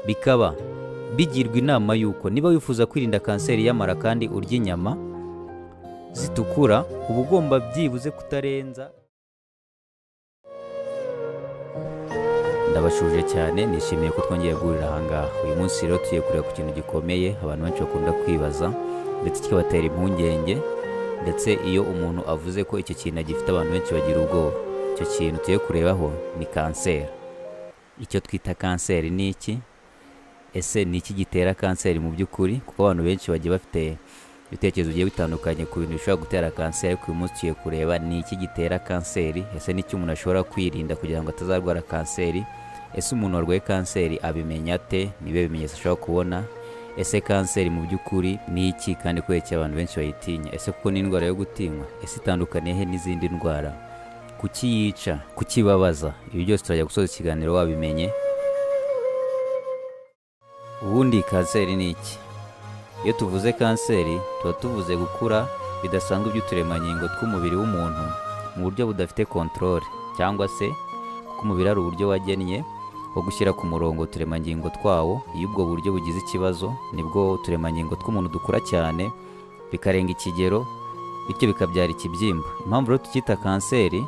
Bikaba bigirwa inama yuko niba wifuza kwirinda kanseri y'amara kandi urya inyama zitukura, uba ugomba byibuze kutarenza. Ndabashuje cyane, nishimiye ko twongeye guhurira aha ngaha. Uyu munsi rero tugiye kureba ku kintu gikomeye abantu benshi bakunda kwibaza ndetse kikabatera impungenge, ndetse iyo umuntu avuze ko icyo kintu agifite abantu benshi bagira ubwoba. Icyo kintu tugiye kurebaho ni kanseri. Icyo twita kanseri ni iki? Ese ni iki gitera kanseri mu by'ukuri? Kuko abantu benshi bagiye bafite ibitekerezo bigiye bitandukanye ku bintu bishobora gutera kanseri, ariko uyu munsi tugiye kureba ni iki gitera kanseri, ese ni iki umuntu ashobora kwirinda kugira ngo atazarwara kanseri, ese umuntu warwaye kanseri abimenya ate, ni ibihe bimenyetso ashobora kubona, ese kanseri mu by'ukuri ni iki kandi kubera iki abantu benshi bayitinya, ese kuko ni indwara yo gutinywa, ese itandukaniye he n'izindi ndwara, kuki yica, kuki ibabaza? Ibi byose turajya gusoza ikiganiro wabimenye. Ubundi kanseri ni iki? Iyo tuvuze kanseri tuba tuvuze gukura bidasanzwe by'uturemangingo tw'umubiri w'umuntu mu buryo budafite control, cyangwa se kuko umubiri hari uburyo wagennye wo gushyira ku murongo uturemangingo twawo. Iyo ubwo buryo bugize ikibazo nibwo uturemangingo tw'umuntu dukura cyane bikarenga ikigero, bityo bikabyara ikibyimba. Impamvu rero tucyita kanseri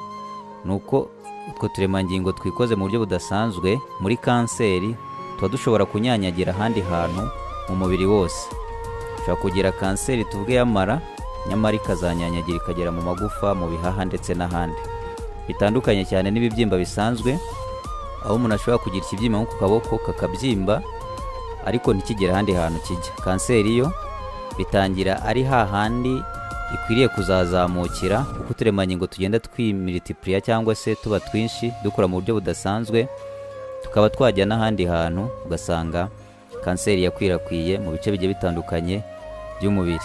ni uko utwo turemangingo twikoze mu buryo budasanzwe muri kanseri tuba dushobora kunyanyagira ahandi hantu mu mubiri wose. Ushobora kugira kanseri tuvuge y'amara, nyamara ikazanyanyagira ikagera mu magufa, mu bihaha ndetse n'ahandi. Bitandukanye cyane n'ibibyimba bisanzwe, aho umuntu ashobora kugira ikibyimba nko ku kaboko kakabyimba ariko ntikigere ahandi hantu kijya. Kanseri yo bitangira ari hahandi ikwiriye kuzazamukira, uko uturemangingo tugenda twimilitipuriya cyangwa se tuba twinshi dukora mu buryo budasanzwe, tukaba twajya n'ahandi hantu, ugasanga kanseri yakwirakwiye mu bice bigiye bitandukanye by'umubiri.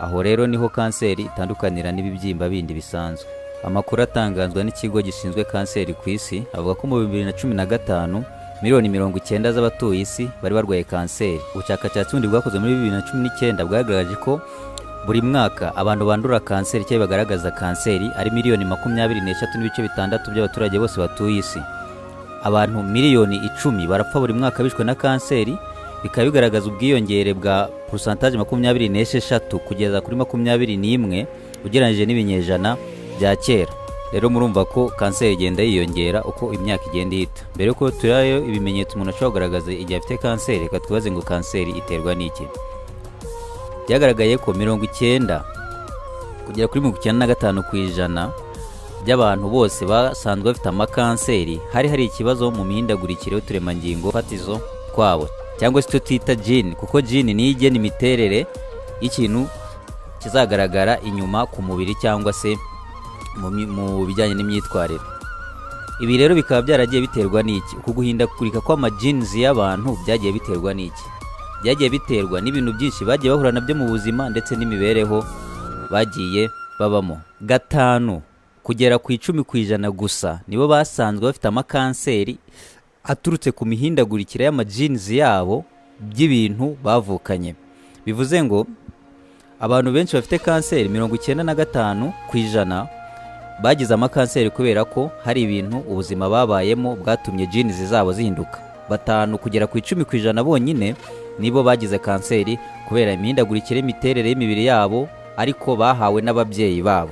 Aho rero niho kanseri itandukanira n'ibibyimba bindi bisanzwe. Amakuru atangazwa n'ikigo gishinzwe kanseri ku isi avuga ko mu 2015 miliyoni 90 z'abatuye isi bari barwaye kanseri. Ubushakashatsi bundi bwakozwe muri 2019 bwagaragaje ko buri mwaka abantu bandura kanseri cyangwa bagaragaza kanseri ari miliyoni 23.6 by'abaturage bose batuye isi. Abantu miliyoni 10 barapfa buri mwaka bishwe na kanseri, bikaba bigaragaza ubwiyongere bwa pourcentage 26 kugeza kuri 21 ugereranyije n'ibinyejana bya kera. Rero murumva ko kanseri igenda yiyongera uko imyaka igenda ihita. Mbere yuko turayo ibimenyetso umuntu ashobora kugaragaza igihe afite kanseri, reka twibaze ngo kanseri iterwa n'iki? Byagaragaye ko 90 kugera kuri 95% by'abantu bose basanzwe bafite amakanseri hari ikibazo mu mihindagurikire y'uturemangingo fatizo twabo, cyangwa se icyo twita gene, kuko gene niyo igena imiterere y'ikintu kizagaragara inyuma ku mubiri cyangwa se mu bijyanye n'imyitwarire. Ibi rero bikaba byaragiye biterwa n'iki? Uku guhindagurika kw'amagenes y'abantu byagiye biterwa n'iki? Byagiye biterwa n'ibintu byinshi bagiye bahura nabyo mu buzima ndetse n'imibereho bagiye babamo. 5 kugera ku 10% gusa nibo basanzwe bafite amakanseri aturutse ku mihindagurikire y'amagenes yabo by'ibintu bavukanye. Bivuze ngo abantu benshi bafite kanseri 95% bagize amakanseri kubera ko hari ibintu ubuzima babayemo bwatumye genes zabo zihinduka. 5 kugera ku 10% bonyine nibo bagize kanseri kubera imihindagurikire y'imiterere y'imibiri yabo, ariko bahawe n'ababyeyi babo.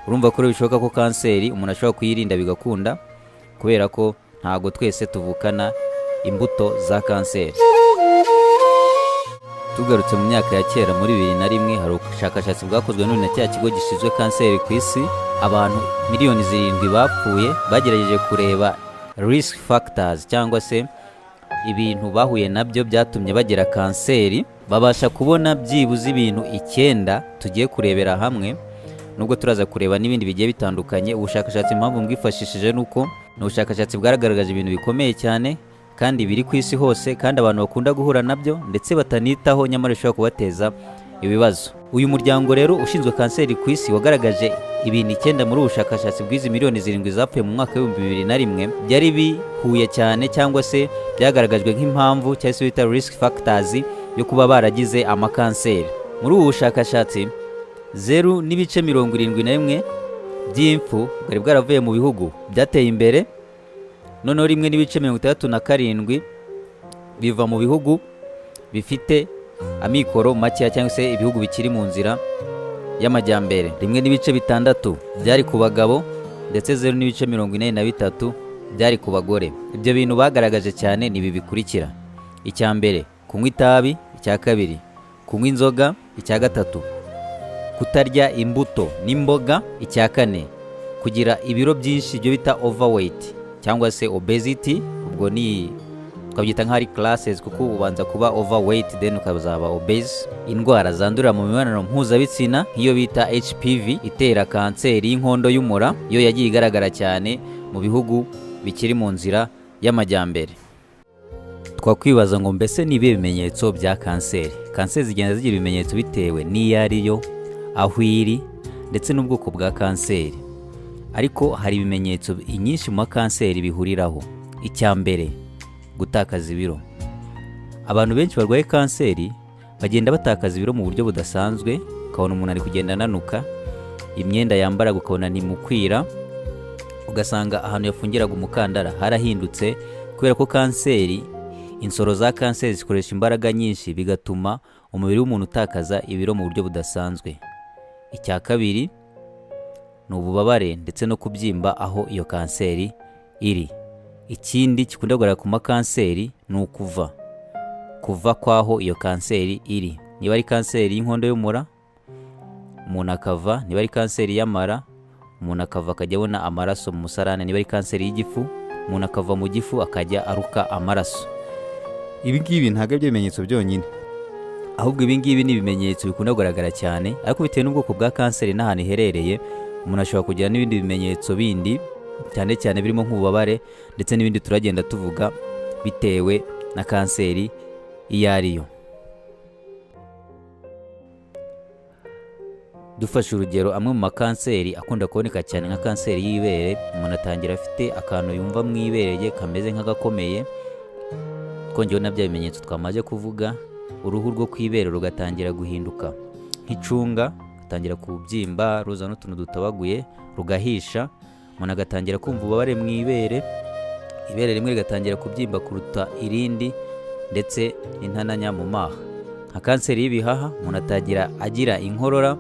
Urumva ko bishoboka ko kanseri umuntu ashobora kuyirinda bigakunda, kubera ko ntago twese tuvukana imbuto za kanseri. Tugarutse mu myaka ya kera muri 2001 hari ubushakashatsi bwakozwe n'ubu na cya kigo gishinzwe kanseri ku isi. Abantu miliyoni 7 bapfuye bagerageje kureba risk factors cyangwa se ibintu bahuye nabyo byatumye bagira kanseri, babasha kubona byibuze ibintu 9 tugiye kurebera hamwe, nubwo turaza kureba n'ibindi bigiye bitandukanye. Ubushakashatsi impamvu mbwifashishije nuko ni ubushakashatsi bwagaragaje ibintu bikomeye cyane kandi biri ku isi hose, kandi abantu bakunda guhura nabyo ndetse batanitaho, nyamara bishobora kubateza ibibazo. Uyu muryango rero ushinzwe kanseri ku isi wagaragaje ibintu 9 muri ubushakashatsi bw'izi miliyoni 7 zapfuye mu mwaka wa 2001 byari bihuye cyane cyangwa se byagaragajwe nk'impamvu cyangwa se bita risk factors yo kuba baragize amakanseri. Muri ubu bushakashatsi 0.71 by'impfu bwari bwaravuye mu bihugu byateye imbere, noneho 1.67 biva mu bihugu bifite amikoro makeya cyangwa se ibihugu bikiri mu nzira y'amajyambere. 1.6 byari ku bagabo ndetse 0.43 byari ku bagore. Ibyo bintu bagaragaje cyane ni ibi bikurikira: icya mbere, kunywa itabi; icya kabiri, kunywa inzoga; icya gatatu, kutarya imbuto n'imboga; icya kane, kugira ibiro byinshi, ibyo bita overweight cyangwa se obesity. Ubwo ni twabyita nk'aho ari classes, kuko ubanza kuba overweight then ukazaba obese. Indwara zandurira mu mibonano mpuzabitsina nk'iyo bita HPV itera kanseri y'inkondo y'umura, yo yagiye igaragara cyane mu bihugu bikiri mu nzira y'amajyambere. Twakwibaza ngo mbese ni ibihe bimenyetso bya kanseri? Kanseri zigenda zigira ibimenyetso bitewe n'iyo ari yo, aho iri ndetse n'ubwoko bwa kanseri. Ariko hari ibimenyetso inyinshi mu makanseri bihuriraho. Icya mbere, gutakaza ibiro. Abantu benshi barwaye kanseri bagenda batakaza ibiro mu buryo budasanzwe, ukabona umuntu ari kugenda ananuka, imyenda yambaraga ukabona ntimukwira, ugasanga ahantu yafungiraga umukandara harahindutse, kubera ko kanseri, insoro za kanseri zikoresha imbaraga nyinshi, bigatuma umubiri w'umuntu utakaza ibiro mu buryo budasanzwe. Icya kabiri ni ububabare ndetse no kubyimba aho iyo kanseri iri. Ikindi gikunda kugaragara ku makanseri ni ukuva, kuva kw'aho iyo kanseri iri. Niba ari kanseri y'inkondo y'umura, umuntu akava; niba ari kanseri y'amara, umuntu akava akajya abona amaraso mu musarane; niba ari kanseri y'igifu, umuntu akava mu gifu akajya aruka amaraso. Ibi ngibi ntabwo ari byo bimenyetso byonyine, ahubwo ibi ngibi ni ibimenyetso bikunda kugaragara cyane, ariko bitewe n'ubwoko bwa kanseri n'ahantu iherereye, umuntu ashobora kugira n'ibindi bimenyetso bindi, cyane cyane birimo nk'ububabare ndetse n'ibindi turagenda tuvuga bitewe na kanseri iyo ari yo. Dufashe urugero, amwe mu makanseri akunda kuboneka cyane nka kanseri y'ibere, umuntu atangira afite akantu yumva mu ibere rye kameze nk'agakomeye, twongeyeho na bya bimenyetso twamaze kuvuga, uruhu rwo ku ibere rugatangira guhinduka nk'icunga, rugatangira kubyimba, ruzana utuntu dutobaguye, rugahisha, umuntu agatangira kumva ububabare mu ibere, ibere rimwe rigatangira kubyimba kuruta irindi, ndetse n'intananya mu maha. Nka kanseri y'ibihaha, umuntu atangira agira inkorora,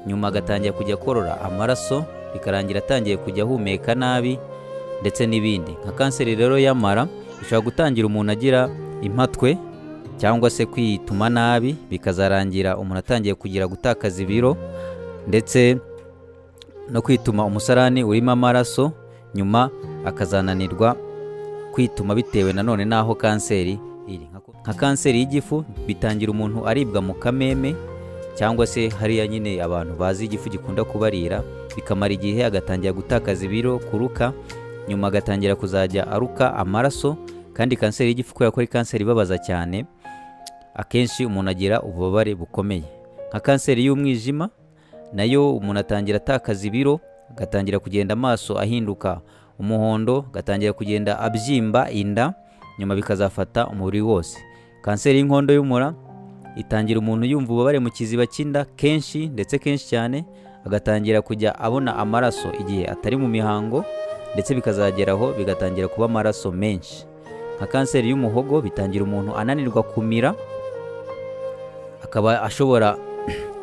nyuma agatangira kujya akorora amaraso, bikarangira atangiye kujya ahumeka nabi ndetse n'ibindi. Nka kanseri rero y'amara, ishobora gutangira umuntu agira impatwe cyangwa se kwituma nabi, bikazarangira umuntu atangiye kugira gutakaza ibiro ndetse no kwituma umusarani urimo amaraso, nyuma akazananirwa kwituma bitewe nanone n'aho kanseri iri. Nka kanseri y'igifu, bitangira umuntu aribwa mu kameme cyangwa se hariya nyine abantu bazi igifu gikunda kubarira, bikamara igihe agatangira gutakaza ibiro, kuruka, nyuma agatangira kuzajya aruka amaraso. Kandi kanseri y'igifu kubera ko ari kanseri ibabaza cyane, akenshi umuntu agira ububabare bukomeye. Nka kanseri y'umwijima nayo umuntu atangira atakaza ibiro, agatangira kugenda amaso ahinduka umuhondo, agatangira kugenda abyimba inda, nyuma bikazafata umubiri wose. Kanseri y'inkondo y'umura itangira umuntu yumva ububabare mu kiziba cy'inda kenshi ndetse kenshi cyane, agatangira kujya abona amaraso igihe atari mu mihango, ndetse bikazageraho bigatangira kuba amaraso menshi. Nka kanseri y'umuhogo bitangira umuntu ananirwa kumira, akaba ashobora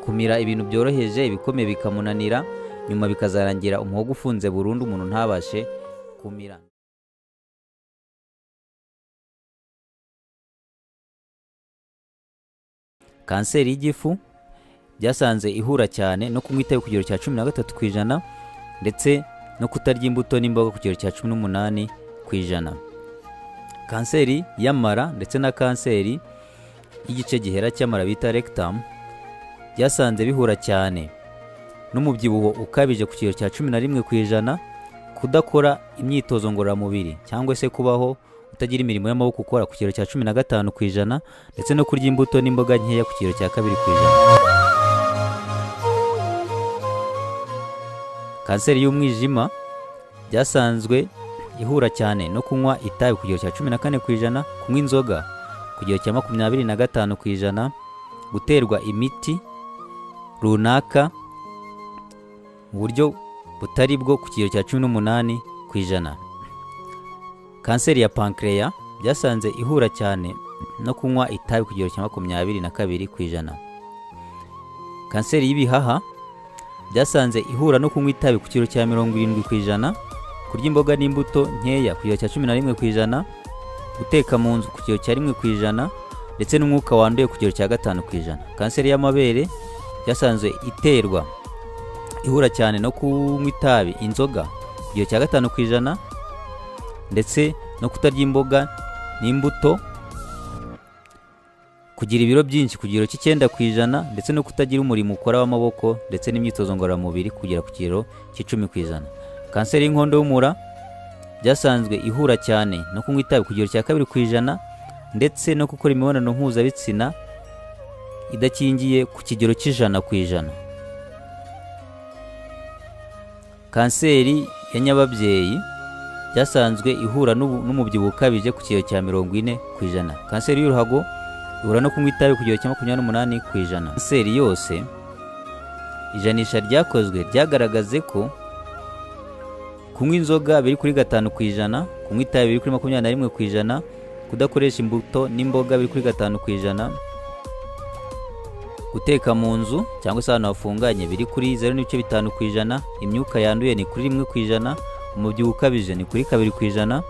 kumira ibintu byoroheje, ibikomeye bikamunanira, nyuma bikazarangira umuhogo ufunze burundu, umuntu ntabashe kumira. Kanseri y'igifu byasanze ihura cyane no kunywa itabi ku kigero cya 13% ndetse no kutarya imbuto n'imboga ku kigero cya 18%. Kanseri y'amara ndetse na kanseri y'igice gihera cy'amara bita rectum byasanze bihura cyane n'umubyibuho ukabije ku kigero cya 11%, kudakora imyitozo ngororamubiri cyangwa se kubaho utagira imirimo y'amaboko ukora ku kigero cya 15%, ndetse no kurya imbuto n'imboga nkeya ku kigero cya 2%. Kanseri y'umwijima byasanzwe ihura cyane no kunywa itabi ku kigero cya 14%, kunywa inzoga ku kigero cya 25%, guterwa imiti runaka mu buryo butari bwo ku kigero cya 18%. Kanseri ya pancreas byasanze ihura cyane no kunywa itabi ku kigero cya 22%. Kanseri y'ibihaha byasanze ihura no kunywa itabi ku kigero cya 70%, kurya imboga n'imbuto nkeya ku kigero cya 11%, guteka mu nzu ku kigero cya 1%, ndetse n'umwuka wanduye ku kigero cya 5%. Kanseri y'amabere byasanzwe iterwa ihura cyane no kunywa itabi, inzoga ku kigero cya 5%, ndetse no kutarya imboga n'imbuto, kugira ibiro byinshi ku kigero cy'9%, ndetse no kutagira umurimo ukora w'amaboko ndetse n'imyitozo ngororamubiri kugera ku kigero cy'10%. Kanseri y'inkondo y'umura byasanzwe ihura cyane no kunywa itabi ku kigero cya 2%, ndetse no gukora imibonano mpuzabitsina idakingiye ku kigero cy'100%. Kanseri ya nyababyeyi byasanzwe ihura n'umubyibuho ukabije ku kigero cya 40%. Kanseri y'uruhago ihura no kunywa itabi ku kigero cya 28%. Kanseri yose, ijanisha ryakozwe ryagaragaze ko kunywa inzoga biri kuri 5%, kunywa itabi biri kuri 21%, kudakoresha imbuto n'imboga biri kuri 5%, guteka mu nzu cyangwa se ahantu hafunganye biri kuri 0.5%, imyuka yanduye ni kuri 1%, umubyibuho ukabije ni kuri 2%,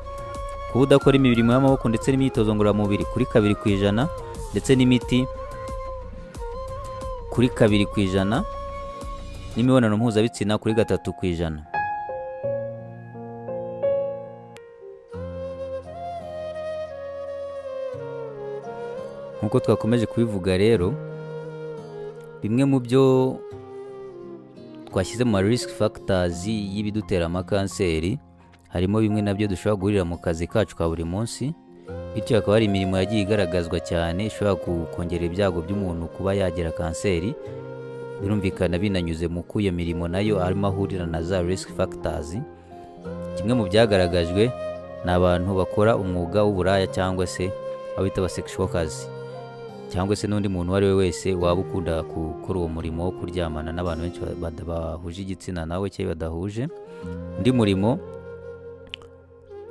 kuba udakora imirimo y'amaboko ndetse n'imyitozo ngororamubiri kuri 2%, ndetse n'imiti kuri 2%, n'imibonano mpuzabitsina kuri 3%. Nk'uko twakomeje kubivuga rero, bimwe mu byo twashyize mu ma risk factors y'ibidutera amakanseri harimo bimwe nabyo dushobora guhurira mu kazi kacu ka buri munsi, bityo hakaba hari imirimo yagiye igaragazwa cyane ishobora kongera ibyago by'umuntu kuba yagira kanseri, birumvikana binanyuze mu ku iyo mirimo nayo arimo ahurira na za risk factors. Kimwe mu byagaragajwe ni abantu bakora umwuga w'uburaya cyangwa se abo bita aba sex workers, cyangwa se n'undi muntu uwo ari we wese waba ukunda gukora uwo murimo wo kuryamana n'abantu benshi bahuje igitsina nawe cyangwa badahuje. Undi murimo,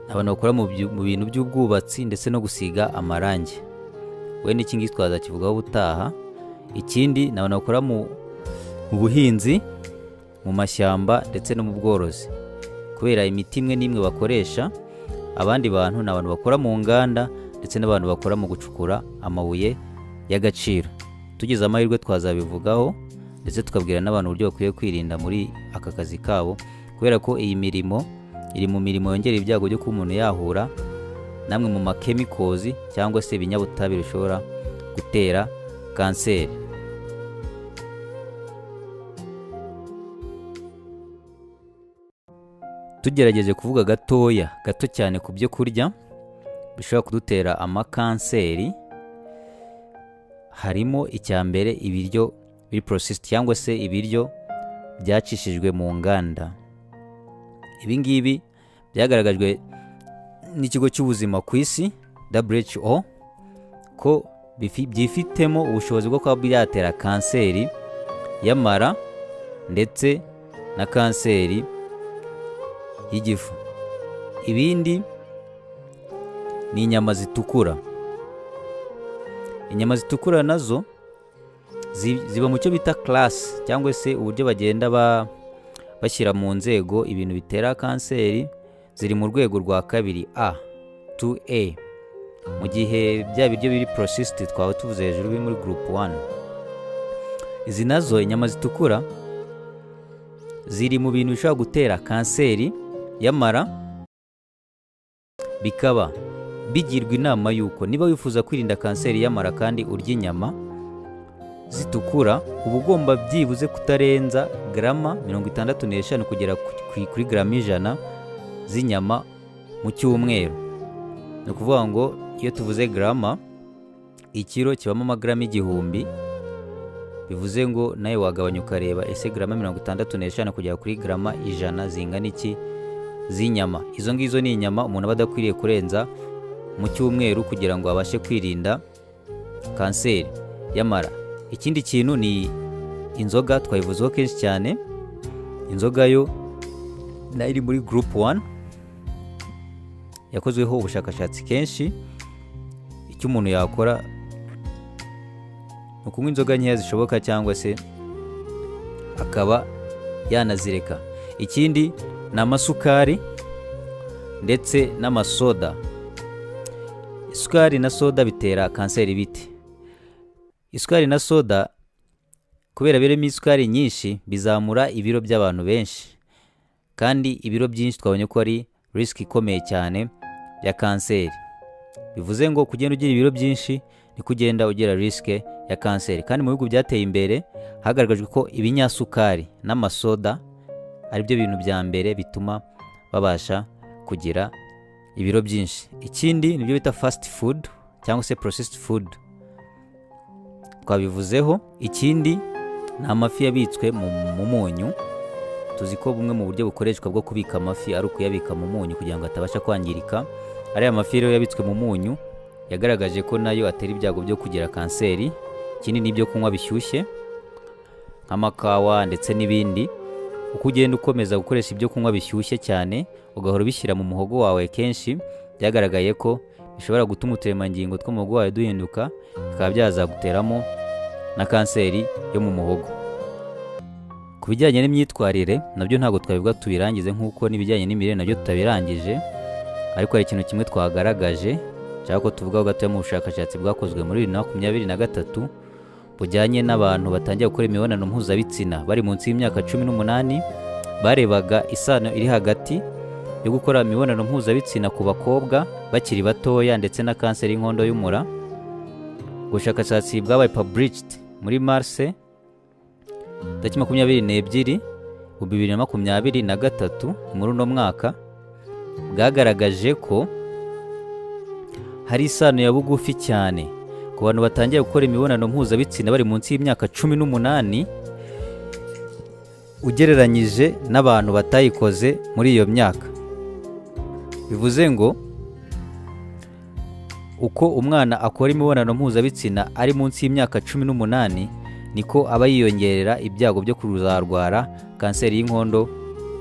abantu bakora mu bintu by'ubwubatsi ndetse no gusiga amarangi, we n'iki ngiki twazakivugaho ubutaha. Ikindi ni abantu bakora mu buhinzi, mu mashyamba ndetse no mu bworozi, kubera imiti imwe n'imwe bakoresha. Abandi bantu ni abantu bakora mu nganda ndetse n'abantu bakora mu gucukura amabuye y'agaciro. Tugize amahirwe twazabivugaho ndetse tukabwira n'abantu uburyo bakwiye kwirinda muri aka kazi kabo, kubera ko iyi mirimo iri mu mirimo yongera ibyago byo kuba umuntu yahura namwe mu makemikozi cyangwa se ibinyabutabire bishobora gutera kanseri. Tugerageje kuvuga gatoya gato cyane ku byo kurya bishobora kudutera amakanseri, harimo icya mbere ibiryo biri processed cyangwa se ibiryo byacishijwe mu nganda. Ibi ngibi byagaragajwe n'ikigo cy'ubuzima ku isi WHO ko byifitemo ubushobozi bwo kuba byatera kanseri y'amara ndetse na kanseri y'igifu. Ibindi ni inyama zitukura. Inyama zitukura nazo ziba mu cyo bita class cyangwa se uburyo bagenda bashyira mu nzego ibintu bitera kanseri, ziri mu rwego rwa 2 A 2A, mu gihe bya biryo biri processed twaba tuvuze hejuru biri muri group 1. Izi nazo inyama zitukura ziri mu bintu bishobora gutera kanseri y'amara, bikaba bigirwa inama yuko niba wifuza kwirinda kanseri y'amara kandi urya inyama zitukura, uba ugomba byibuze kutarenza garama 65 kugera kuri garama 100 z'inyama mu cyumweru. Ni ukuvuga ngo iyo tuvuze garama, ikiro kibamo amagarama 1000, bivuze ngo nawe wagabanya ukareba ese garama 65 kugera kuri garama 100 zingana iki z'inyama. Izo ngizo ni inyama umuntu aba adakwiriye kurenza mu cyumweru kugira ngo abashe kwirinda kanseri y'amara. Ikindi kintu ni inzoga, twayivuzeho kenshi cyane. Inzoga yo nayo iri muri group 1. yakozweho ubushakashatsi kenshi. Icyo umuntu yakora ni ukunywa inzoga nkeya zishoboka cyangwa se akaba yanazireka. Ikindi ni amasukari ndetse n'amasoda. Isukari na soda bitera kanseri bite? Isukari na soda kubera birimo isukari nyinshi bizamura ibiro by'abantu benshi, kandi ibiro byinshi twabonye ko ari risiki ikomeye cyane ya kanseri. Bivuze ngo kugenda ugira ibiro byinshi niko ugenda ugira risike ya kanseri. Kandi mu bihugu byateye imbere hagaragajwe ko ibinyasukari n'amasoda ari byo bintu bya mbere bituma babasha kugira ibiro byinshi. Ikindi nibyo bita fast food cyangwa se processed food, twabivuzeho. Ikindi ni amafi yabitswe mu munyu. Tuzi ko bumwe mu buryo bukoreshwa bwo kubika amafi ari ukuyabika mu munyu kugira ngo atabasha kwangirika. Ariya mafi rero yabitswe mu munyu yagaragaje ko nayo atera ibyago byo kugira kanseri. Ikindi ni ibyo kunywa bishyushye nk'amakawa ndetse n'ibindi. Uko ugenda ukomeza gukoresha ibyo kunywa bishyushye cyane ugahora ubishyira mu muhogo wawe kenshi, byagaragaye ko bishobora gutuma uturemangingo two mu muhogo wawe duhinduka, bikaba byazaguteramo na kanseri yo mu muhogo. Ku bijyanye n'imyitwarire nabyo ntabwo twabivuga tubirangize nk'uko n'ibijyanye n'imirire nabyo tutabirangije, ariko hari ikintu kimwe twagaragaje nshaka ko tuvugaho gatoya mu bushakashatsi bwakozwe muri 2023 bujyanye n'abantu batangiye gukora imibonano mpuzabitsina bari munsi y'imyaka 18. Barebaga isano iri hagati yo gukora imibonano mpuzabitsina ku bakobwa bakiri batoya ndetse na kanseri y'inkondo y'umura. Ubushakashatsi bwabaye published muri Mars tariki 22 2023 muri uno mwaka, bwagaragaje ko hari isano ya bugufi cyane ku bantu batangiye gukora imibonano mpuzabitsina bari munsi y'imyaka 18 ugereranyije n'abantu batayikoze muri iyo myaka. Bivuze ngo uko umwana akora imibonano mpuzabitsina ari munsi y'imyaka 18 niko aba yiyongerera ibyago byo kuzarwara kanseri y'inkondo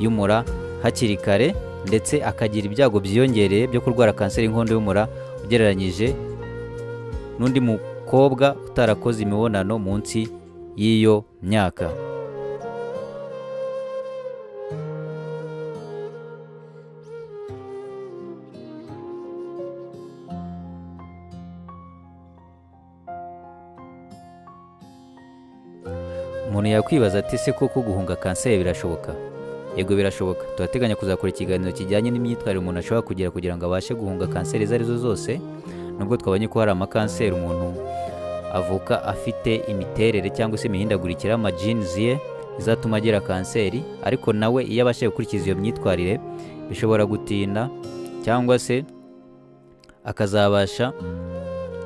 y'umura hakiri kare, ndetse akagira ibyago byiyongereye byo kurwara kanseri y'inkondo y'umura ugereranyije n'undi mukobwa utarakoze imibonano munsi y'iyo myaka. Umuntu yakwibaza ati ese koko guhunga kanseri birashoboka? Yego birashoboka. Turateganya kuzakora ikiganiro kijyanye n'imyitwarire umuntu ashobora kugira kugira ngo abashe guhunga kanseri izo arizo zose, nubwo twabonye ko hari amakanseri umuntu avuka afite imiterere cyangwa se imihindagurikire y'amajinizi ye izatuma agira kanseri, ariko nawe iyo abashije gukurikiza iyo myitwarire bishobora gutinda cyangwa se akazabasha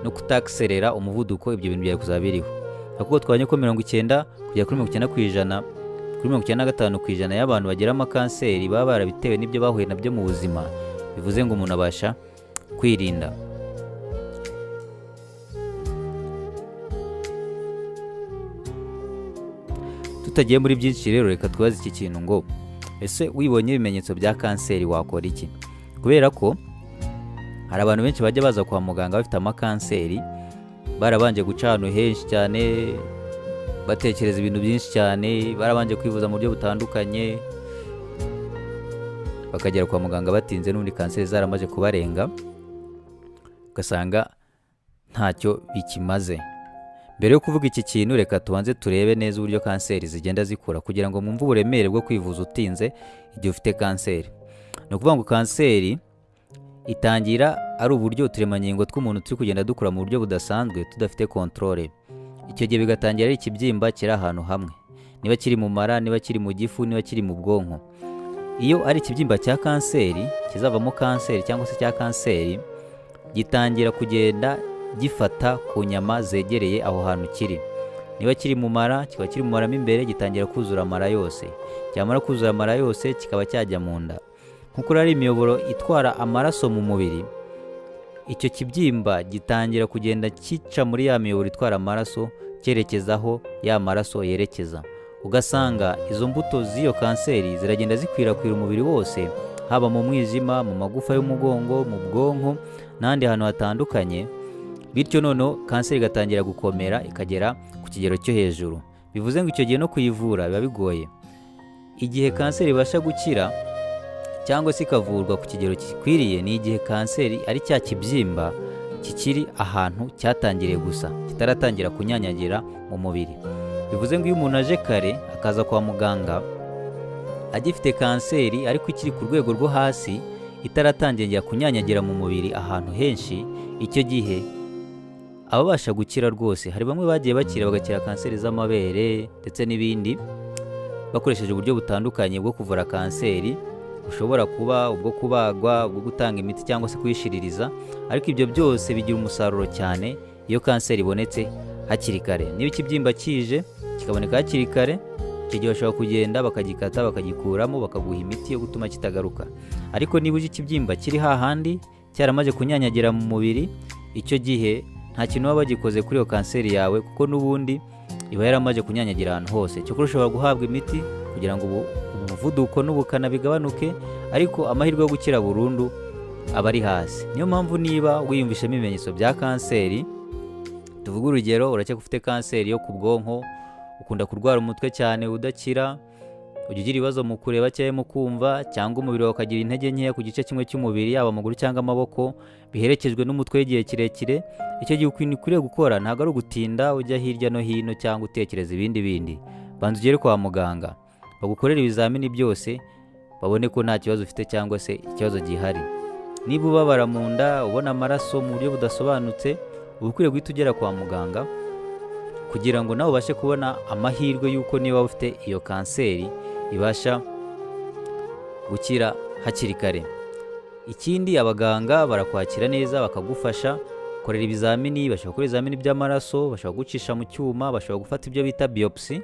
no kutakiserera umuvuduko ibyo bintu byari kuzaba biriho. Kuko twabonye ko 90 kugera kuri 90% kuri 95% y'abantu bagira amakanseri baba barabitewe n'ibyo bahuye nabyo mu buzima, bivuze ngo umuntu abasha kwirinda. Tutagiye muri byinshi rero, reka twibaze iki kintu ngo ese wibonye ibimenyetso bya kanseri wakora iki? Kubera ko hari abantu benshi bajya baza kwa muganga bafite amakanseri, barabanje guca ahantu henshi cyane, batekereza ibintu byinshi cyane, barabanje kwivuza mu buryo butandukanye, bakagera kwa muganga batinze n'ubundi kanseri zaramaze kubarenga, ugasanga ntacyo bikimaze. Mbere yo kuvuga iki kintu, reka tubanze turebe neza uburyo kanseri zigenda zikura kugira ngo mwumve uburemere bwo kwivuza utinze igihe ufite kanseri. Ni ukuvuga ngo kanseri itangira ari uburyo uturemangingo tw'umuntu turi kugenda dukura mu buryo budasanzwe tudafite controle. Icyo gihe bigatangira ari ikibyimba kiri ahantu hamwe, niba kiri mu mara, niba kiri mu gifu, niba kiri mu bwonko. Iyo ari ikibyimba cya kanseri kizavamo kanseri cyangwa se cya kanseri, gitangira kugenda gifata ku nyama zegereye aho hantu kiri. Niba kiri mu mara, kikaba kiri mu mara mo imbere, gitangira kuzura amara yose. Cyamara kuzura amara yose kikaba cyajya mu nda. Nkuko ari imiyoboro itwara amaraso mu mubiri, icyo kibyimba gitangira kugenda kica muri ya miyoboro itwara amaraso cyerekeza aho ya maraso yerekeza. Ugasanga izo mbuto z'iyo kanseri ziragenda zikwirakwira umubiri wose, haba mu mwijima, mu magufa y'umugongo, mu bwonko n'ahandi hantu hatandukanye. Bityo noneho kanseri igatangira gukomera ikagera ku kigero cyo hejuru. Bivuze ngo icyo gihe no kuyivura biba bigoye. Igihe kanseri ibasha gukira cyangwa se ikavurwa ku kigero gikwiriye ni igihe kanseri ari cya kibyimba kikiri ahantu cyatangiriye gusa, kitaratangira kunyanyagira mu mubiri. Bivuze ngo iyo umuntu aje kare akaza kwa muganga agifite kanseri ariko ikiri ku rwego rwo hasi, itaratangira kunyanyagira mu mubiri ahantu henshi, icyo gihe ababasha gukira rwose. Hari bamwe bagiye bakira bagakira kanseri z'amabere ndetse n'ibindi, bakoresheje uburyo butandukanye bwo kuvura kanseri, bushobora kuba ubwo kubagwa, ubwo gutanga imiti cyangwa se kuyishiririza, ariko ibyo byose bigira umusaruro cyane iyo kanseri ibonetse hakiri kare. Niba ikibyimba kije kikaboneka hakiri kare, icyo gihe bashobora kugenda bakagikata bakagikuramo, bakaguha imiti yo gutuma kitagaruka. Ariko niba uje ikibyimba kiri hahandi cyaramaze kunyanyagira mu mubiri, icyo gihe nta kintu baba bagikoze kuri iyo kanseri yawe, kuko n'ubundi iba yaramaze kunyanyagira ahantu hose. Cyokora ushobora guhabwa imiti kugira ngo umuvuduko n'ubukana bigabanuke, ariko amahirwe yo gukira burundu aba ari hasi. Niyo mpamvu niba wiyumvishemo ibimenyetso bya kanseri, tuvuge urugero urakeka ufite kanseri yo ku bwonko, ukunda kurwara umutwe cyane udakira, ujya ugira ibibazo mu kureba cyangwa mu kumva, cyangwa umubiri wawe ukagira intege nkeya ku gice kimwe cy'umubiri, yaba amaguru cyangwa amaboko, biherekejwe n'umutwe w'igihe kirekire, icyo gihe ukintu ukwiriye gukora ntabwo ari ugutinda ujya hirya no hino cyangwa utekereza ibindi bindi. Banza ugere kwa muganga bagukorere ibizamini byose, babone ko nta kibazo ufite cyangwa se ikibazo gihari. Niba ubabara mu nda, ubona amaraso mu buryo budasobanutse, uba ukwiriye guhita ugera kwa muganga kugira ngo nawe ubashe kubona amahirwe y'uko niba ufite iyo kanseri ibasha gukira hakiri kare. Ikindi, abaganga barakwakira neza bakagufasha korera ibizamini, bashobora gukora ibizamini by'amaraso, bashobora gucisha mu cyuma, bashobora gufata ibyo bita biopsy.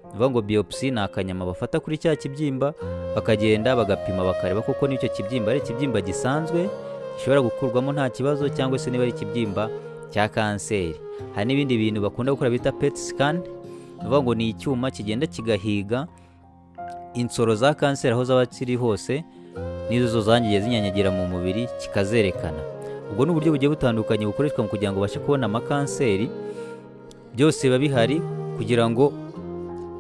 Bivuga ngo biopsy ni akanyama bafata kuri cya kibyimba, bakagenda bagapima bakareba koko n'icyo kibyimba ari ikibyimba gisanzwe gishobora gukurwamo nta kibazo, cyangwa se niba ari ikibyimba cya kanseri. Hari n'ibindi bintu bakunda gukora bita PET scan, bivuga ngo ni icyuma kigenda kigahiga insoro za kanseri aho zaba ziri hose, n'izo zangiye zinyanyagira mu mubiri kikazerekana. Ubwo ni uburyo bugiye butandukanye bukoreshwa mu kugira ngo babashe kubona amakanseri. Byose biba bihari kugira ngo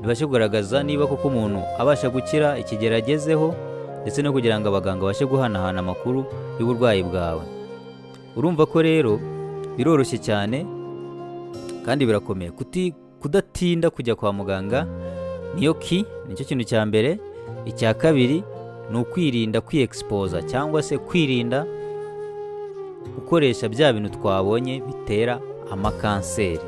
bibashe kugaragaza niba koko umuntu abasha gukira ikigero agezeho, ndetse no kugira ngo abaganga babashe guhanahana amakuru y'uburwayi bwawe. Urumva ko rero biroroshye cyane kandi birakomeye. Kudatinda kujya kwa muganga niyo ki, nicyo kintu cya mbere. Icya kabiri ni ukwirinda kwiexposa cyangwa se kwirinda gukoresha bya bintu twabonye bitera amakanseri.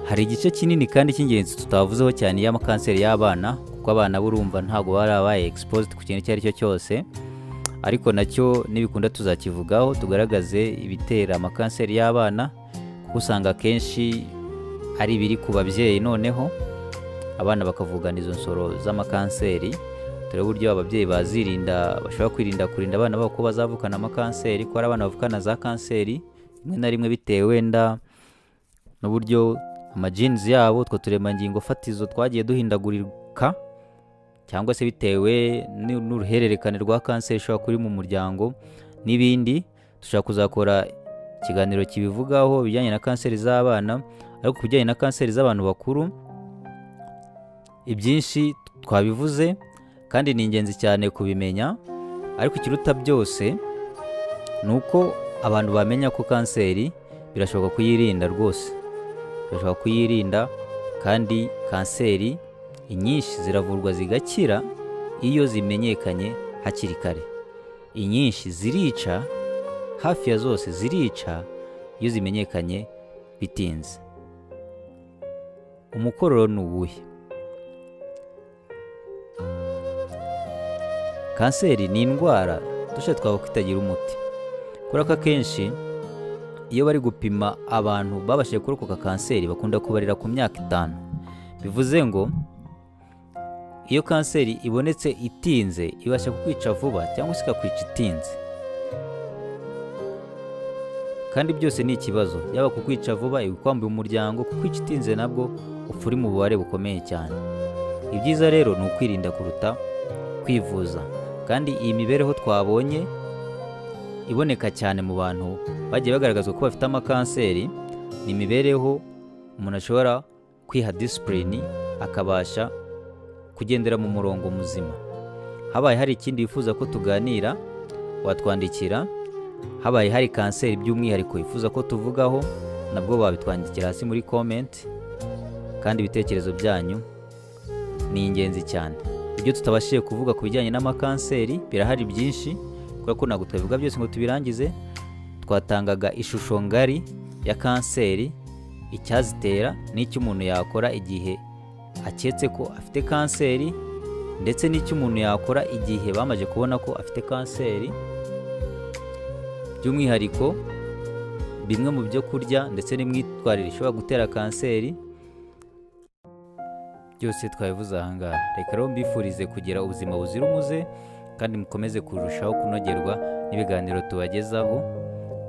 Hari igice kinini kandi cy'ingenzi tutavuzeho cyane y'amakanseri y'abana, kuko abana burumva ntabwo barabaye exposed ku kintu icyo ari cyo cyose, ariko nacyo nibikunda tuzakivugaho, tugaragaze ibitera amakanseri y'abana, kuko usanga akenshi ari ibiri ku babyeyi, noneho abana bakavugana izo nsoro z'amakanseri. Turebe uburyo ababyeyi bazirinda, bashobora kwirinda kurinda abana babo ko bazavukana amakanseri, ko ari abana bavukana za kanseri rimwe na rimwe bitewe wenda n'uburyo amajinzi yabo, utwo turemangingo fatizo twagiye duhindagurika, cyangwa se bitewe n'uruhererekane rwa kanseri ishobora kuri mu muryango n'ibindi. Dushobora kuzakora ikiganiro kibivugaho ibijyanye na kanseri z'abana, ariko ku bijyanye na kanseri z'abantu bakuru ibyinshi twabivuze kandi ni ingenzi cyane kubimenya. Ariko ikiruta byose ni uko abantu bamenya ko kanseri birashoboka kuyirinda rwose, birashoboka kuyirinda, kandi kanseri inyinshi ziravurwa zigakira iyo zimenyekanye hakiri kare. Inyinshi zirica, hafi ya zose zirica iyo zimenyekanye bitinze. Umukororo ni uwuhe? Kanseri ni indwara dushatse twavuga ko itagira umuti, kubera ko akenshi iyo bari gupima abantu babashije kurokoka kanseri bakunda kubarira ku myaka 5. Bivuze ngo iyo kanseri ibonetse itinze ibasha kukwica vuba cyangwa se ikakwica itinze, kandi byose ni ikibazo, yaba kukwica vuba ikwambuye umuryango, kukwica itinze nabwo Upfa uri mu bubabare bukomeye cyane. Ibyiza rero ni ukwirinda kuruta kwivuza. Kandi iyi mibereho twabonye iboneka cyane mu bantu bagiye bagaragazwa ko bafite amakanseri, ni imibereho umuntu ashobora kwiha disipurine akabasha kugendera mu murongo muzima. Habaye hari ikindi wifuza ko tuganira, watwandikira. Habaye hari kanseri by'umwihariko wifuza ko tuvugaho, nabwo babitwandikira hasi muri comment. Kandi ibitekerezo byanyu ni ingenzi cyane. Ibyo tutabashije kuvuga ku bijyanye n'amakanseri birahari byinshi, kubera ko ntabwo twabivuga byose ngo tubirangize. Twatangaga ishusho ngari ya kanseri, icyazitera n'icyo umuntu yakora igihe aketse ko afite kanseri, ndetse n'icyo umuntu yakora igihe bamaze kubona ko afite kanseri. By'umwihariko bimwe mu byo kurya ndetse n'imyitwarire ishobora gutera kanseri, byose twabivuze aha ngaha. Reka rero mbifurize kugira ubuzima buzira umuze, kandi mukomeze kurushaho kunogerwa n'ibiganiro tubagezaho,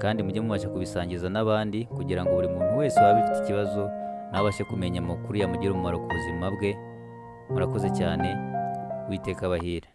kandi mujye mubasha kubisangiza n'abandi kugira ngo buri muntu wese waba ufite ikibazo nawe abashe kumenya amakuru yamugira umumaro ku buzima bwe. Murakoze cyane, Uwiteka abahire.